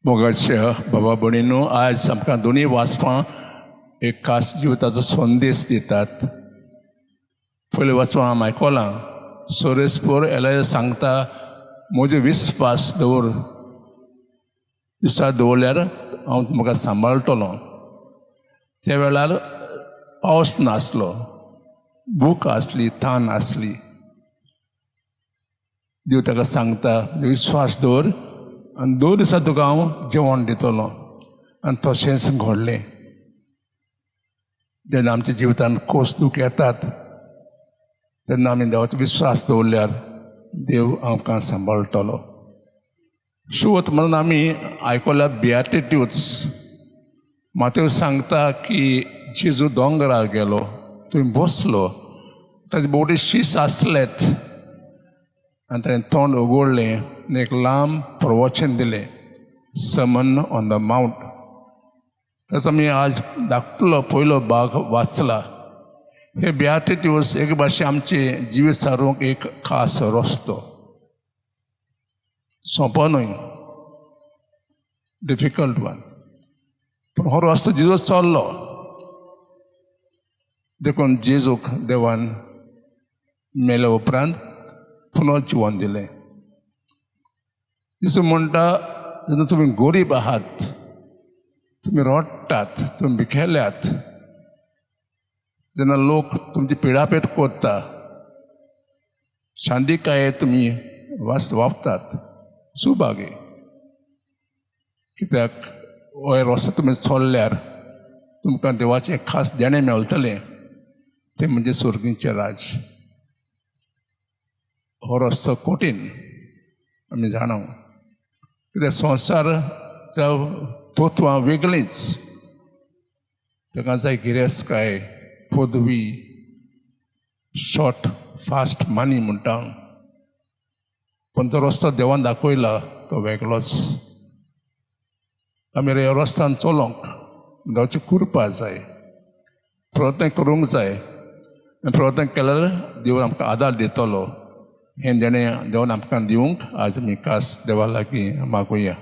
मोगाच्या बाबा भयणीनो, आयज आमकां दोनूय वाचपां एक खास जिविताचो संदेश दितात. पयलें वाचपां आमी आयकलां, सोरेस्पोर एलाय सांगता, म्हजो विस्वास दवर, विस्वास दवरल्यार हांव तुमकां सांबाळटलो. त्या वेळार पावस नासलो, भूक आसली, तान आसली. देव ताका सांगता, विस्वास दवर आनी 2 दिसां तुका हांव जेवण दितलो. आनी तशेंच घडलें. जेन्ना आमच्या जिवितांत खोस दूख येतात, तेन्ना आमी देवाचो विस्वास दवरल्यार देव आमकां सांबाळटलो. शेवट म्हणून आमी आयकल्या बियाटिट्यूड्स. मातेव सांगता की जेजू दोंगरार गेलो, थंय बसलो, ताजे भोवटी शीस आसलेत आनी ताणें तोंड उगडलें आनी एक लांब प्रवचन दिलें, सरमन ऑन the mount. ताचो आमी आज धाकटलो पयलो भाग वाचला. हे बियाटिट्यूड्स एक भाशे आमचे जिवीत सारूंक एक खास रस्तो. सोंपो न्हय, डिफिकल्ट वन, पूण हो रस्तो जेजू चल्लो, देखून जेजूक देवान मेल्या उपरांत पुनः जिवन दिलें. जेजू म्हणटा, जेन्ना तुमी गरीब आहात, तुमी रडटात, तुमी भिखेल्यात, जेन्ना लोक तुमची पिडापेट करता, शांतिकाये तुमी वास वागतात, सुभागी, कित्याक हो रस्तो तुमी चल्ल्यार तुमकां देवाचें खास देणें मेळटलें, तें म्हणजे सर्गीचें राज्य. हो रस्तो कठीण, आमी जाणा, कित्याक संवसारच्या तत्वां वेगळींच. ताका जाय गिरेस्तकाय, पदवी, शॉर्ट फास्ट मनी म्हणटा. पूण तो रस्तो देवान दाखयला तो वेगळोच. आमी ह्या रस्त्यान चलोंक देवाची कृपा जाय, प्रयत्न करूंक जाय आनी प्रयत्न केल्यार देव आमकां आदार दितलो. हें देणें देवान आमकां दिवंक आज आमी खास देवा लागीं मागुया.